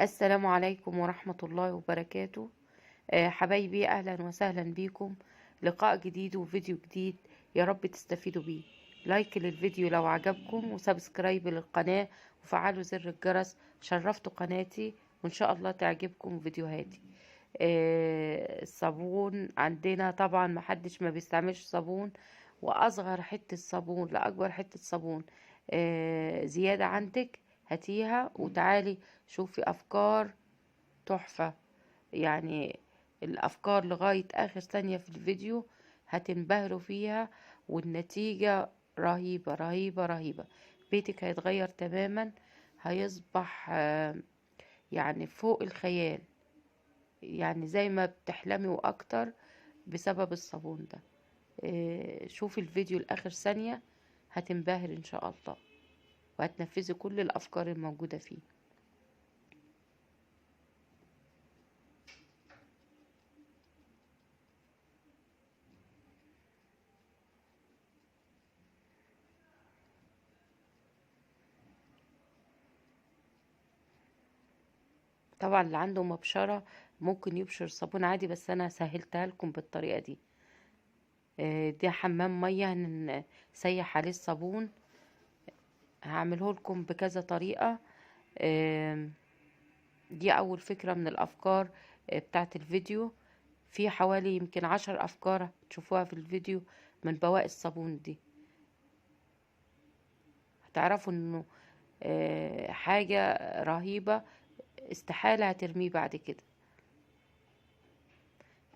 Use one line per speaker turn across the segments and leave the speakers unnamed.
السلام عليكم ورحمة الله وبركاته. حبايبي، أهلا وسهلا بيكم. لقاء جديد وفيديو جديد، يا رب تستفيدوا بيه. like للفيديو لو عجبكم، و subscribe للقناة، وفعلوا زر الجرس. شرفتوا قناتي، وإن شاء الله تعجبكم فيديوهاتي. الصابون عندنا طبعا محدش ما بيستعملش صابون، وأصغر حتة صابون لأكبر حتة صابون زيادة عندك هاتيها وتعالي شوفي أفكار تحفة. يعني الأفكار لغاية آخر ثانية في الفيديو هتنبهروا فيها، والنتيجة رهيبة رهيبة رهيبة. بيتك هيتغير تماما، هيصبح يعني فوق الخيال، يعني زي ما بتحلمي وأكتر بسبب الصابون ده. شوفي الفيديو لآخر ثانية، هتنبهر إن شاء الله، وهتنفذي كل الأفكار الموجودة فيه. طبعا اللي عنده مبشرة ممكن يبشر صابون عادي، بس انا سهلتها لكم بالطريقة دي. دي حمام مية هنسيح عليه الصابون، هعمله لكم بكذا طريقة. دي اول فكرة من الافكار بتاعت الفيديو. في حوالي يمكن 10 افكار تشوفوها في الفيديو من بواقي الصابون دي. هتعرفوا انه حاجة رهيبة، استحالة هترميه بعد كده.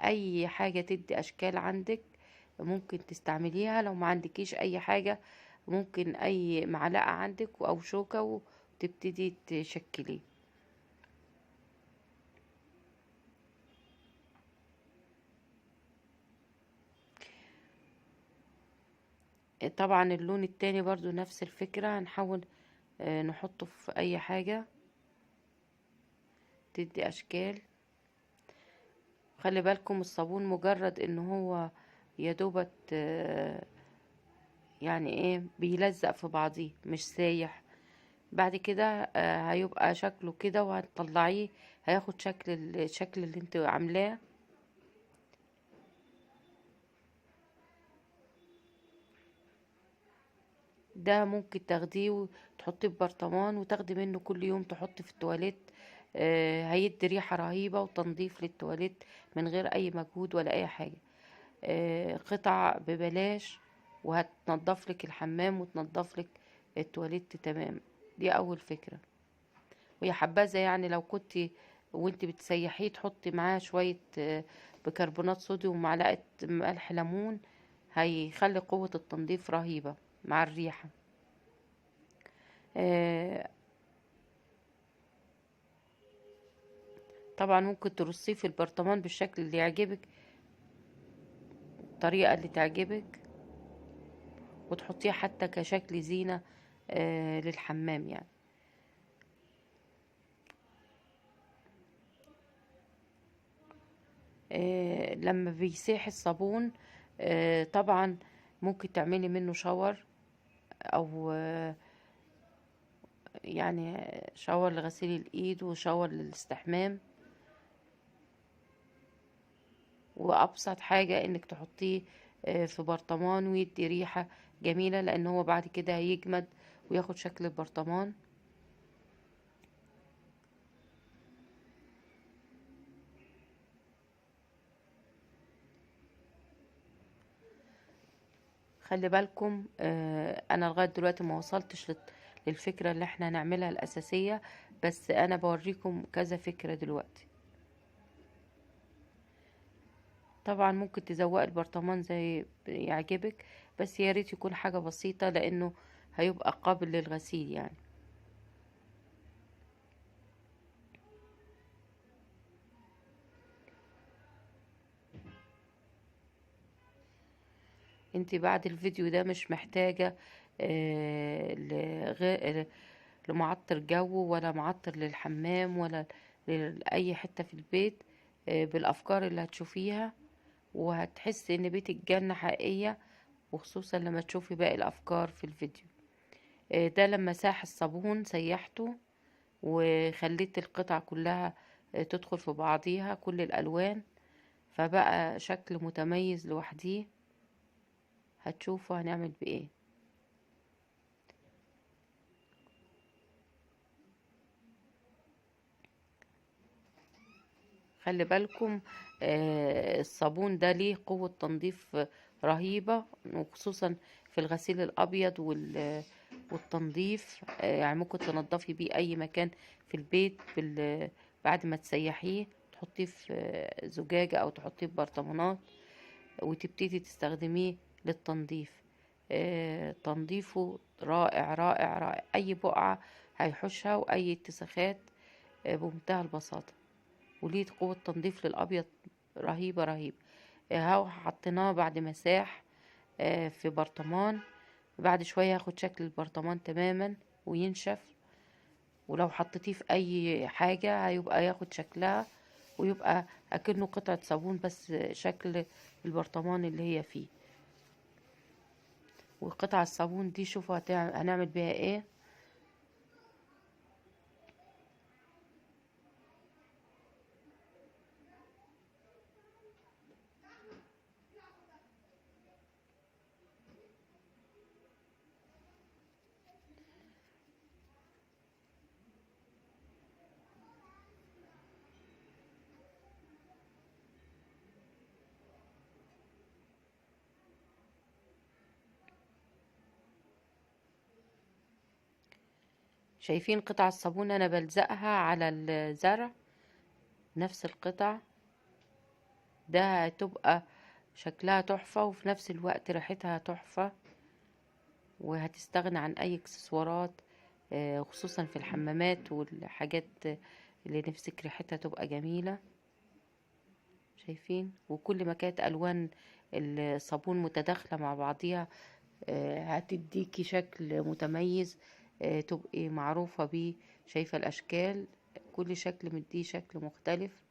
اي حاجة تدي اشكال عندك ممكن تستعمليها. لو ما عندكيش اي حاجة ممكن اي معلقة عندك او شوكة وتبتدي تشكليه. طبعا اللون التاني برضو نفس الفكرة، هنحاول نحطه في اي حاجة تدي اشكال. خلي بالكم الصابون مجرد ان هو يا دوبت، يعني ايه، بيلزق في بعضيه، مش سايح. بعد كده هيبقى شكله كده، وهتطلعيه هياخد الشكل اللي انت عاملاه. ده ممكن تاخديه وتحطيه في برطمان، وتاخدي منه كل يوم تحطي في التواليت. هيدي ريحة رهيبة وتنظيف للتواليت من غير اي مجهود ولا اي حاجة. قطع ببلاش، وهتنظف لك الحمام وتنظف لك التواليت تمام. دي اول فكرة. ويا حبذا لو كنت وانت بتسيحيه تحطي معاه شوية، بيكربونات صوديوم ومعلقة ملح ليمون، هيخلي قوة التنظيف رهيبة مع الريحة. طبعا ممكن ترصيه في البرطمان بالشكل اللي يعجبك، الطريقة اللي تعجبك، وتحطيه حتى كشكل زينة، للحمام. لما بيسيح الصابون، طبعا ممكن تعملي منه شاور، او شاور لغسيل الايد وشاور للاستحمام. وابسط حاجة انك تحطيه، في برطمان ويدي ريحة جميلة، لان هو بعد كده هيجمد وياخد شكل البرطمان. خلي بالكم، انا لغاية دلوقتي ما وصلتش للفكرة اللي احنا هنعملها الاساسية، بس انا بوريكم كذا فكرة دلوقتي. طبعا ممكن تزوقي البرطمان زي يعجبك، بس يا ريت يكون حاجة بسيطة لانه هيبقى قابل للغسيل. انت بعد الفيديو ده مش محتاجة، لمعطر جو ولا معطر للحمام ولا لأي حتة في البيت، بالأفكار اللي هتشوفيها، وهتحسي ان بيتك جنة حقيقية، وخصوصا لما تشوفي باقي الأفكار في الفيديو. ده لما ساح الصابون سيحته وخليت القطع كلها تدخل في بعضيها كل الالوان، فبقى شكل متميز لوحديه. هتشوفوا هنعمل بايه. خلي بالكم الصابون ده ليه قوة تنظيف رهيبة، وخصوصا في الغسيل الأبيض والتنظيف. يعني ممكن تنظفي بيه أي مكان في البيت بعد ما تسيحيه، تحطيه في زجاجة أو تحطيه في برطمانات وتبتدي تستخدميه للتنظيف. تنظيفه رائع رائع رائع، أي بقعة هيحوشها وأي اتساخات بمنتهى البساطة، وليه قوة تنظيف للأبيض رهيبة رهيبة. اهو حطيناه بعد مساح في برطمان، بعد شوية هاخد شكل البرطمان تماما وينشف، ولو حطيتيه في أي حاجة هيبقى ياخد شكلها ويبقى أكنه قطعة صابون بس شكل البرطمان اللي هي فيه. وقطع الصابون دي شوفوا هنعمل بيها ايه. شايفين قطع الصابون انا بلزقها على الزرع، نفس القطع ده هتبقى شكلها تحفة، وفي نفس الوقت ريحتها تحفة، وهتستغنى عن اي اكسسوارات، خصوصا في الحمامات والحاجات اللي نفسك ريحتها تبقى جميلة. شايفين؟ وكل ما كانت الوان الصابون متداخلة مع بعضيها هتديكي شكل متميز، تبقي معروفة بيه. شايفة الأشكال، كل شكل مديه شكل مختلف.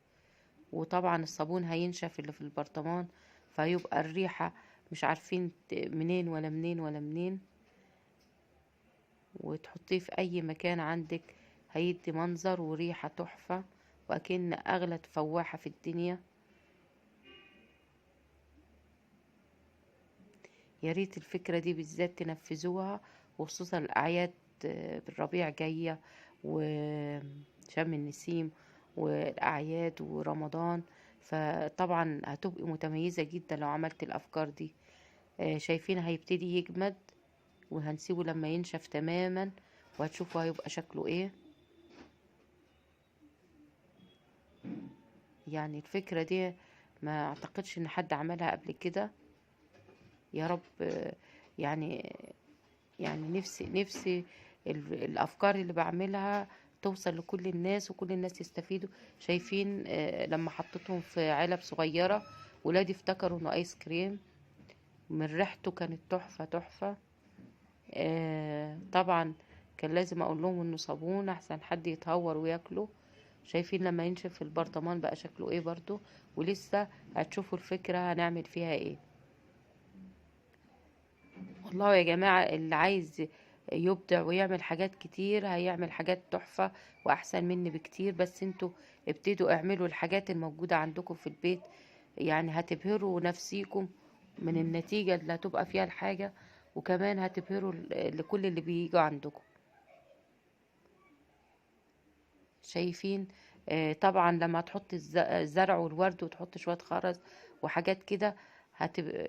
وطبعا الصابون هينشف اللي في البرطمان، فيبقى الريحة مش عارفين منين ولا منين ولا منين. وتحطيه في أي مكان عندك هيدي منظر وريحة تحفة، وأكن أغلى فواحة في الدنيا. يا ريت الفكرة دي بالذات تنفذوها، وخصوصا الأعياد بالربيع جاية وشم النسيم والأعياد ورمضان، فطبعا هتبقي متميزة جدا لو عملت الأفكار دي. شايفين هيبتدي يجمد، وهنسيبه لما ينشف تماما وهتشوفوا هيبقى شكله ايه. يعني الفكرة دي ما اعتقدش ان حد عملها قبل كده. يا رب، يعني نفسي الافكار اللي بعملها توصل لكل الناس وكل الناس يستفيدوا. شايفين لما حطيتهم في علب صغيرة ولادي افتكروا انه ايس كريم، من ريحته كانت تحفة تحفة. طبعا كان لازم اقول لهم انه صابون احسن حد يتهور وياكله. شايفين لما ينشف البرطمان بقى شكله ايه برضو، ولسه هتشوفوا الفكرة هنعمل فيها ايه. والله يا جماعة اللي عايز يبدع ويعمل حاجات كتير هيعمل حاجات تحفة واحسن مني بكتير، بس انتوا ابتدوا اعملوا الحاجات الموجودة عندكم في البيت، يعني هتبهروا نفسيكم من النتيجة اللي هتبقى فيها الحاجة، وكمان هتبهروا لكل اللي بييجوا عندكم. شايفين؟ طبعا لما تحط الزرع والورد وتحط شوية خرز وحاجات كده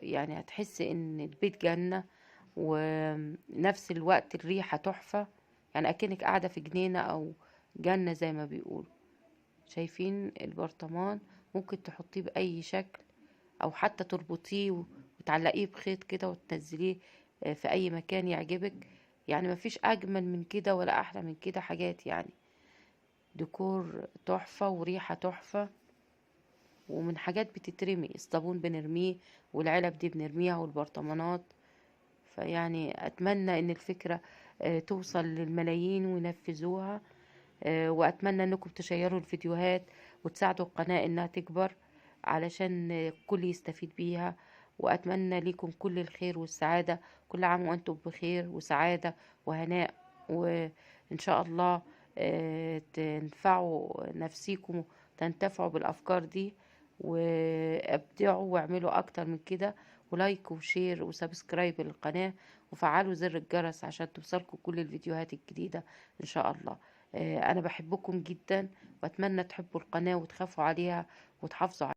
يعني هتحس ان البيت جنة، ونفس الوقت الريحة تحفة، يعني اكنك قاعدة في جنينة او جنة زي ما بيقولوا. شايفين البرطمان ممكن تحطيه بأي شكل، او حتى تربطيه وتعلقيه بخيط كده وتنزليه في اي مكان يعجبك. يعني مفيش اجمل من كده ولا احلى من كده حاجات، يعني ديكور تحفة وريحة تحفة، ومن حاجات بتترمي. الصابون بنرميه والعلب دي بنرميها والبرطمانات. فيعني اتمنى ان الفكرة توصل للملايين وينفذوها، واتمنى انكم تشيروا الفيديوهات وتساعدوا القناة انها تكبر علشان الكل يستفيد بيها. واتمنى لكم كل الخير والسعادة، كل عام وانتم بخير وسعادة وهناء، وان شاء الله تنفعوا نفسيكم، تنتفعوا بالافكار دي، وابدعوا واعملوا اكتر من كده. و like و share و subscribe للقناة، وفعلوا زر الجرس عشان توصلكم كل الفيديوهات الجديدة ان شاء الله. انا بحبكم جدا، واتمنى تحبوا القناة وتخافوا عليها وتحافظوا عليها.